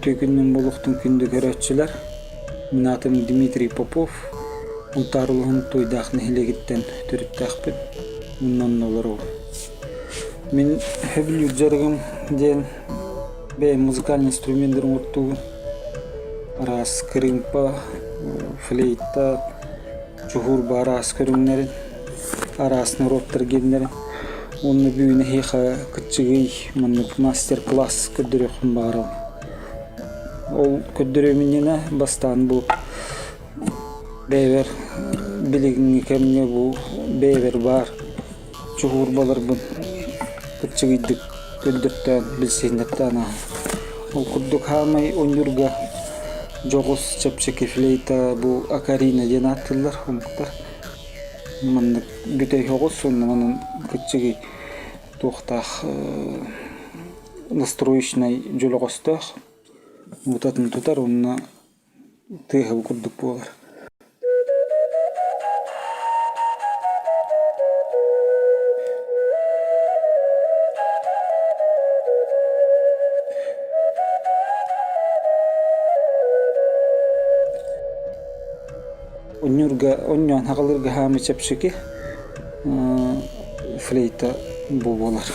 Үтүө күнүнэн буолуохтун күндү көрөөччүлэр. Мин аатым Дмитрий Попов. Сунтаар улууһун Туйдаах нэһилиэгиттэн төрүттээхпин. Онон олоробун. Мин сөбүлүүр дьарыгым диэн бэйэм музыкальнай инструменнары оҥортуубун. Араас кырыымпа, флейта, чуһуурба араас көрүҥнэрин, араас норуоттар гиэннэрин уонна бүгүн эһиэхэ кыччыгый маннык мастер-класс көрдөрүөхпүн баҕарабын. Ол көрдөрүөм иннинэ бастаан бу бэйэбэр билиҥҥи кэмҥэ бу бэйэбэр баар чуһуурбаларбын кыччыгыйдык көрдөртөөн билсиһиннэртээн ааһан. Ол курдук хаамай оонньуурга дьоҕус чэпчэки флейта бу окарина диэн ааттыыллар омуктар. Маннык бүтэй оҕус уонна манан кыччыгый туохтаах настроечнай дьөлөҕөстөөх утатын тутар уонна тыаһа бу курдук буолар. Онньуурга онньоон хаҕылыырга хаамыы чэпчэки флейта бу буолар.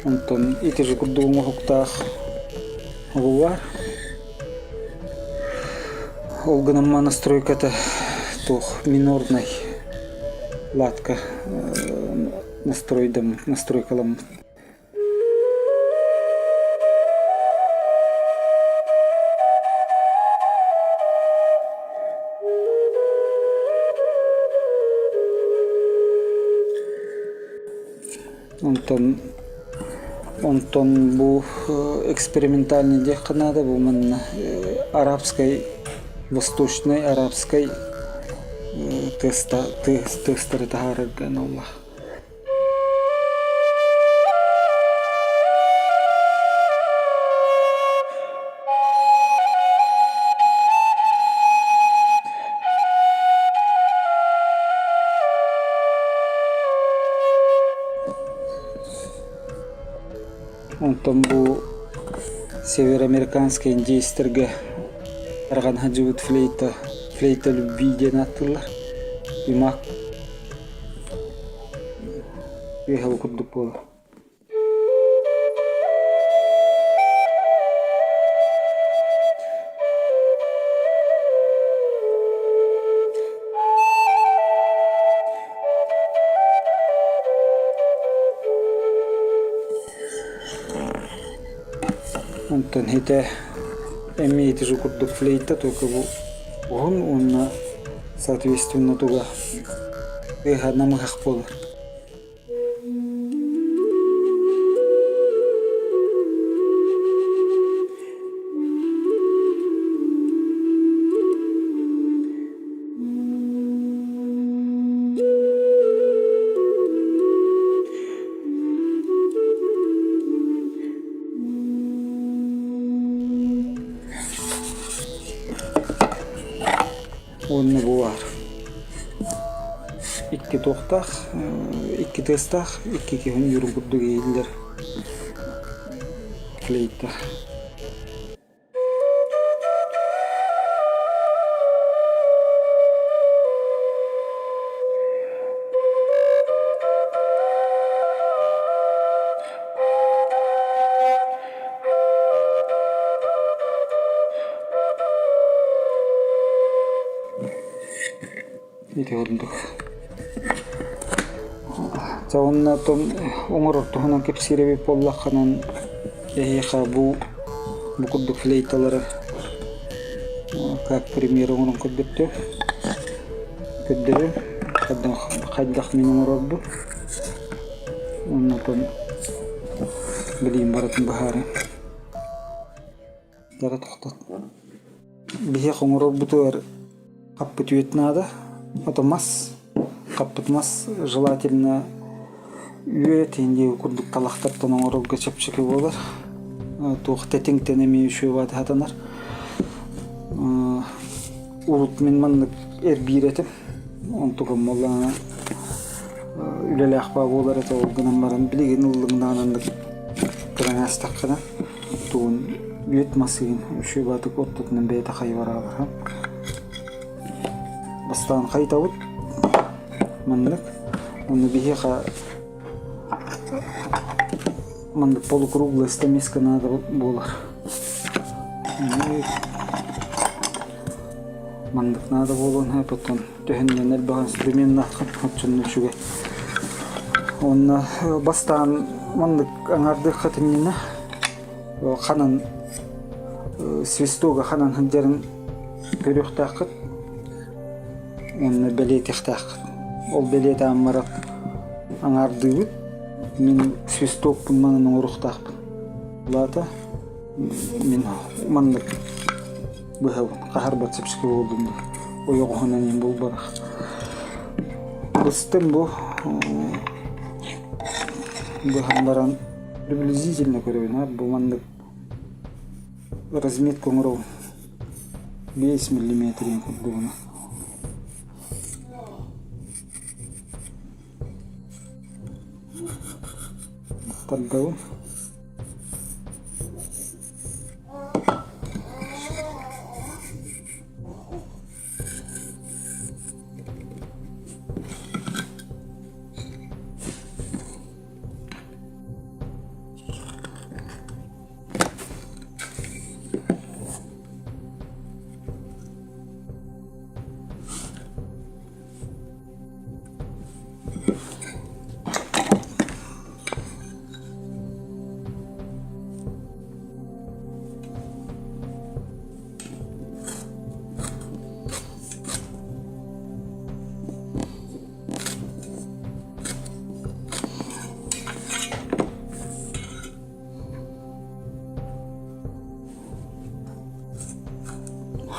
Онтон ити же курдук оҥоһуктаах оҕу баар. Ол гынан настройката туох минорнай латка настройдаммыт, настройкаламмыт. Онтон онтон бу экспериментальный диэххэ наада бу манна арабскай восточнай арабскай тыастары таһаарарга аналлаах. Онтон бу североамериканскай индейстэргэ тарҕана сылдьыбыт флейта, флейта любви диэн ааттыыллар. Юмак Үөһэ курдук буолар. Онтон итэ эмиэ ити курдук флейта только бу уһун уонна соответственно туга тыаһа намыһах буолар. Уонна бу баар икки туохтаах, икки тыастаах, икки киһи үөрүн курдук иһиллэр флейта. Ити курдук. Дьэ уонна оттон оҥорор туһунан кэпсиир эбит буоллаххынан эһиэхэ бу бу курдук флейталары как пример оҥорон көрдөртө көрдөрүм хайдах хайдах мин оҥорорбун уонна оттон билигин барытын быһаарыам. Дара тохтот. Биһиэх оҥорорбутугар хаппыт үөт наада. Ото мас, хаппыт мас желательно үөт индии курдук талахтартан оҥорорго чэпчэки буолар. Туох тэтиҥтэн эмиэ үчүгэй хатанар. Урут мин маннык эрбиир этим. Онтукам буоллаҕына үлэлээх баа буолар этэ ол гынан баран билигин ыллыҥнаан оннук кыраҥаастаххына тугун. Үөт массыын үчүгэй баҕайытык ортотунан бэйэтэ хайа бараалаһа. Бастаан хайытабыт маннык. Уонна биһиэхэ маннык полукруглая стамеска наада буолар. Маннык наада буолуон сөп, оттон төһөннөн элбэх инструменнааххын оччонно үчүгэй. Уонна бастаан маннык аҥаардыаххыт иннинэ ханан свистога ханан сылдьарын көрүөхтээххит уонна бэлиэтиэхтээххит. Ол бэлиэтээн баран аҥаардыыбыт. Мин свистокпун манан оҥоруохтаахпын. Ол аата мин маннык быһабын хаһарбат сөпсүкэ буоллум ойоҕоһунан иһин булбатах. Быстым бу быһан баран приблизительно көрөбүн бу маннык разметка оҥоробун 5 миллиметрин курдугуна. Тардабын.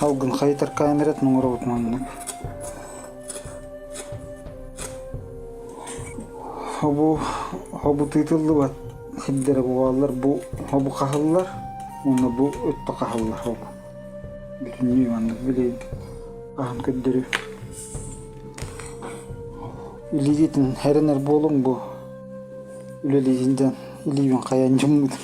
Халгын хайытар камератын оҥоробут маннык. Хобу хобу тыытыллыбат сирдэрэ буолаллар бу хобу хаһыллар уонна бу өттө хаһыллар хобу. Бүтүннүү маннык билигин хаһан көрдөрүү. Илиигитин эрэнэр буолуҥ бу үлэлиигин диэн илиибин хайан дьоммутун.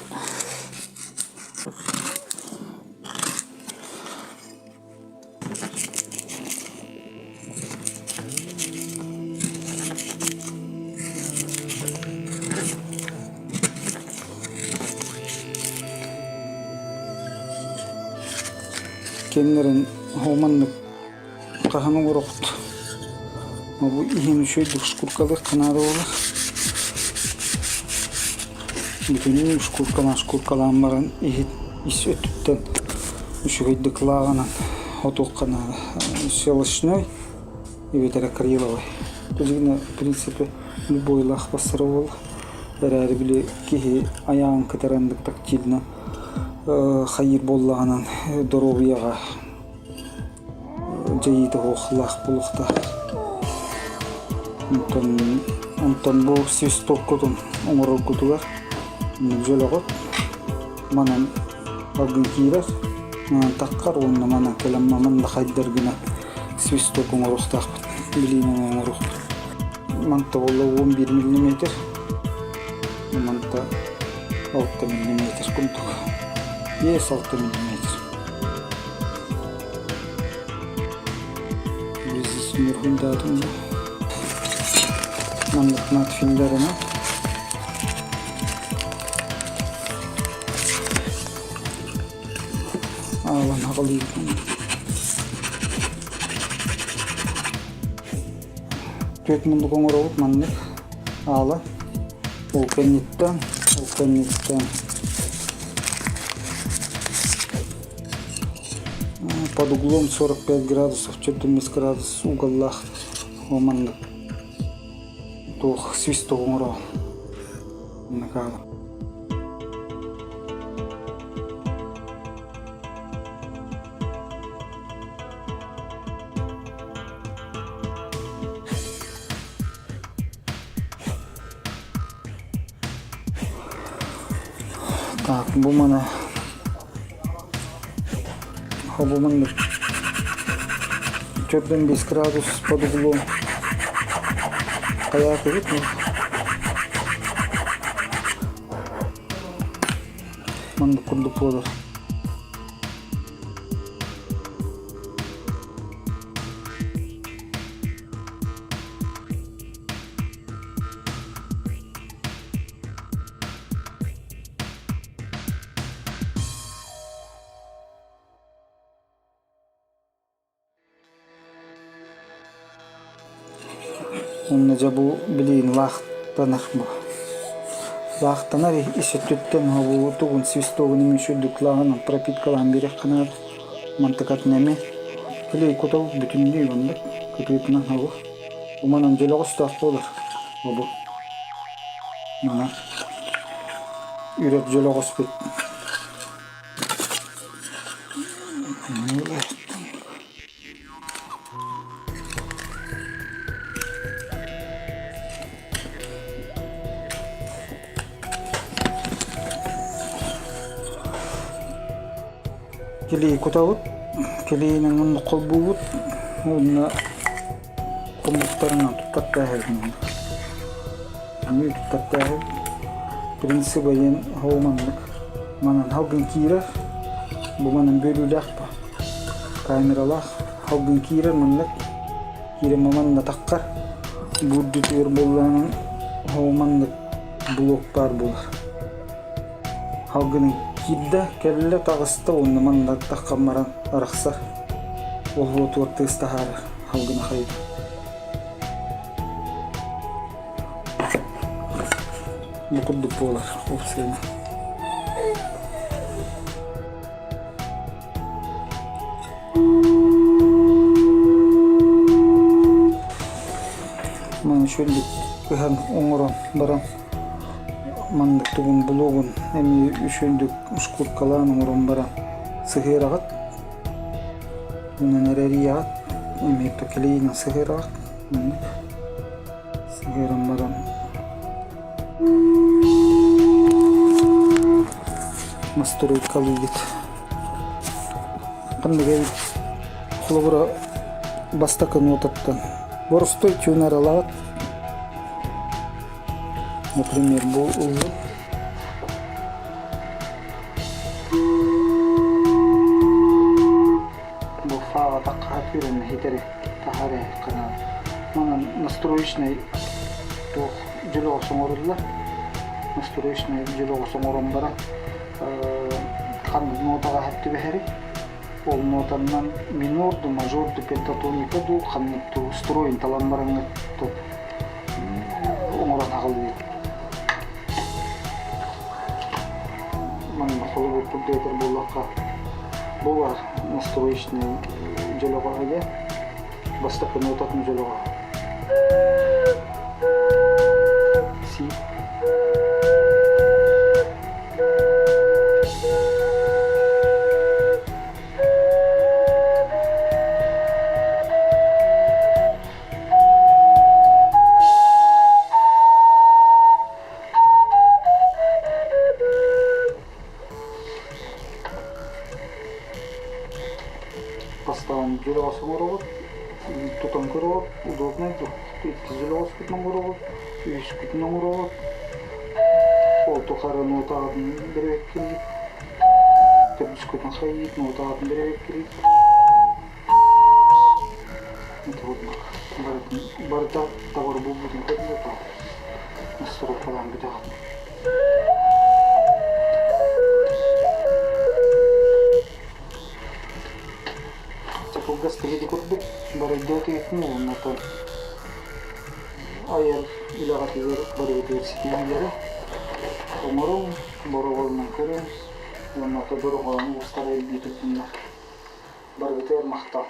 Кэннэрин маннык хаһан оҥорохт бу иһин үчүгэйдик шкуркалыахха наада буолар. Бүтүннүү шкуркалаан шкуркалаан баран иһит ис өттүттэн үчүгэйдик лааҕынан отуохха наада. Щелочной эбэтэр акриловай. Билигин в принципе любой лаах бассара буолла. Эрээри били киһи айаҕын кытары оннук тактильно хайыыр буоллаҕынан доруобуйаҕа дьайыыта суох буолуохтаах. Онтон онтон бу свистоккутун оҥороргутугар дьөлөҕүт манан салгын киирэр, манан таххар уонна манан кэлэн манан да хайдар гына свисток оҥоруохтаахпыт, билиинэн оҥоруохпут. Манта буолла 11 миллиметр, манта 6 миллиметр курдук. 5-6 миллиметр. Маннык надфилдерынан аалан аҕалыыбын. Түөрт муннук оҥоробут маннык аала. Ол кэнниттэн, ол кэнниттэн Под углом 45 градусов, 45 градус уголлаах маннык туох свисток оҥоро накаала. Так, бу маны Хобумун 45 градус под углом хайаатыбыт маннык курдук буолар. Уонна дьэ бу билигин лаахтанар бу. Лаахтанар ис өттүттэн бу тугун свистогун эмиэ үчүгдүк лааҕынан пропиткалаан биэриэххэ наада. Мантыкатын эмиэ клей кутал бүтүннүү оннук кытыытынан обу. Уманан дьөлөҕөстөөх буолар обу. Манан үрэр дьөлөҕөспүт. Килии кутабыт, килиинэн онно холбуубут уонна хомуктарынан туттартааһын. Эмиэ туттартааһын. Принциба диэн ол маннык. Манан халгын киирэр, бу манан бөлүүлээх ба. Камералаах халгын киирэр маннык. Киирэн манна таххар. Бу үрдүтүгэр буоллаҕына ол маннык блок баар буолар. Халгынын киирдэ, кэллэ, таҕыста уонна манна таххан баран арахсар. Ол уотугар тыас таһаарар халгына хайыта. Бу курдук буолар уопсайынан. Маны үчүгэйдик ыһан оҥорон баран маннык тугун булуоҕун эмиэ үчүгэйдик шкуркалаан оҥорон баран сыһыараҕыт онон эрэрийэҕит эмиэ клейинэн сыһыараҕыт маннык сыһыаран баран настройкалыыгыт ханнык эбит холобура бастакы нотаттан боростой тюнер ылаҕыт например бу ыллым Бу фаҕа тахха күүрэн иһитэри таһаары канал. Манан настроечнай туох дьөлөҕөс оҥоруллар. Настроечнай дьөлөҕөс оҥорон баран ханнык нотаҕа сөп түбэһэрий? Ол нотаннан минор ду, мажор ду, пентатоника ду, ханнык ду стройун талан бараҥҥыт оҥорон аҕалыыт. Манна холобур курдук этэр буоллахха, бу бар настроечный дьөлөҕөһө диэн бастакы нотатын дьөлөҕөһө. Си. Бастаан дьөлөҕөс оҥоробут, тутан көрөҕүт, удобнай дуо? Иккис дьөлөҕөспүтүн оҥоробут, үһүскүтүн оҥоробут. Ол тухары нуотаҕытын бэрэбиэркэлиир, төрдүскүтүн хайыыр, нуотаҕытын бэрэбиэркэлиир. Барыта табар буолбутун көрдө Настройкалаан бүтэҕин. Кылгас киһи курдук барыйдыа тиэтин уонна айар үлэҕитигэр барыгытыгар ситиһиилэри оҥоруҥ, боруобаланан көрүҥ уонна дорҕоону уустара илдьи туттуннар. Барыгытыгар махтал.